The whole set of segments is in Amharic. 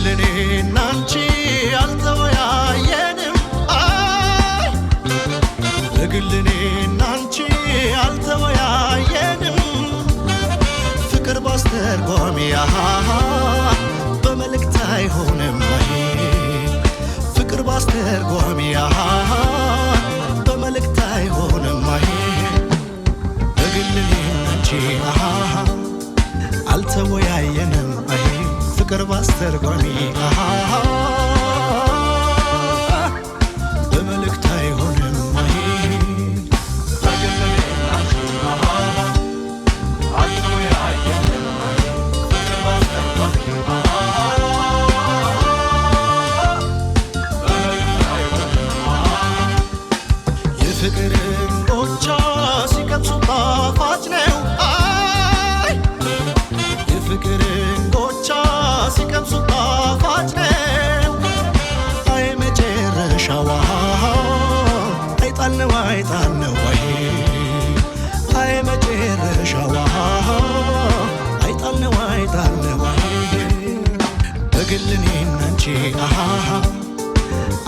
በግል እኔና አንቺ አልተወያየንም አይ በግል እኔና አንቺ አልተወያየንም ፍቅር ባስተርጓሚ በመልእክት አይሆንም አይ ፍቅር ባስተርጓሚ በመልእክት አይሆንም አይ በግል እኔና አንቺ አልተወያየንም አይ ፍቅር ባስተርጓሚ በመልእክት አይሆንም አይ በግል እኔና አንቺ አልተወያየንም ፍቅር ባስተርጓሚ በመልእክት አይሆንም። የፍቅርን ጎቻ ሲቀምሱ ጣፋጭ ነው አይ የፍቅርን ጎቻ ሲቀምሱ ጣፋጭ ነው አይ መጨረሻዋ አይጣል ነው አይጣል ነው አይ አይ መጨረሻዋ አይጣል ነው አይጣል ነው አይ በግል እኔና አንቺ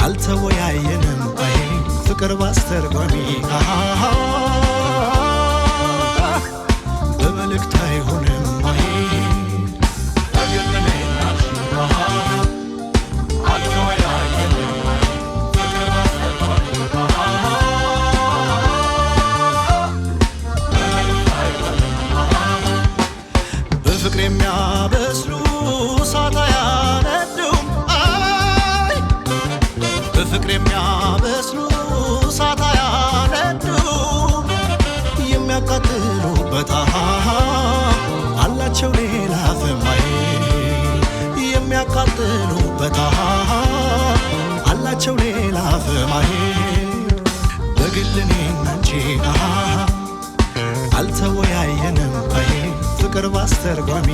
አልተወያየንም አይ ፍቅር ባስተርጓሚ በመልእክት አይሆንም አይ በግል እኔና አንቺ አልተወያየንም ፍቅር ባስተርጓሚ በመልእክት አይሆንም። በፍቅር የሚያበስሉ እሳት አያነዱም አይ በፍቅር የሚያበስሉ እሳት አያነዱም የሚያቃጥሉበት አላቸው ሌላ ፍም አይ የሚያቃጥሉበት አላቸው ሌላ ፍም አይ በግል እኔና አንቺ አልተወያየንም አይ ፍቅር ባስተርጓሚ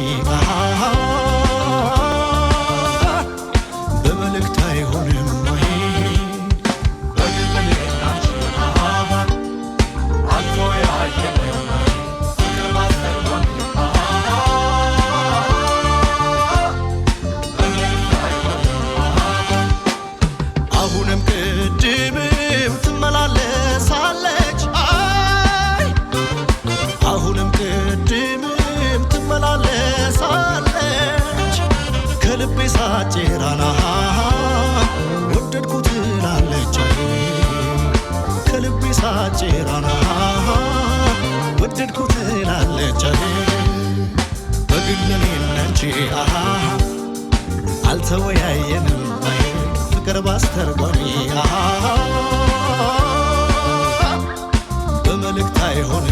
በመልእክት አይሆንም አይ በግል እኔና አንቺ አልተወያየንም ፍቅር ባስተርጓሚ በመልእክት አይሆንም። አሁንም ቅድምም ትመላለሳለች አይ አሁንም ቅድምም ትመላለሳለች ከልቤ ሳጭራና ወደድኩ ትላለች አይ ከልቤ ሳጭራና ወደድኩ ትላለች አይ በግል እኔና አንቺ አልተወያየንም አይ ፍቅር ባስተርጓሚ በመልእክት አይሆንም።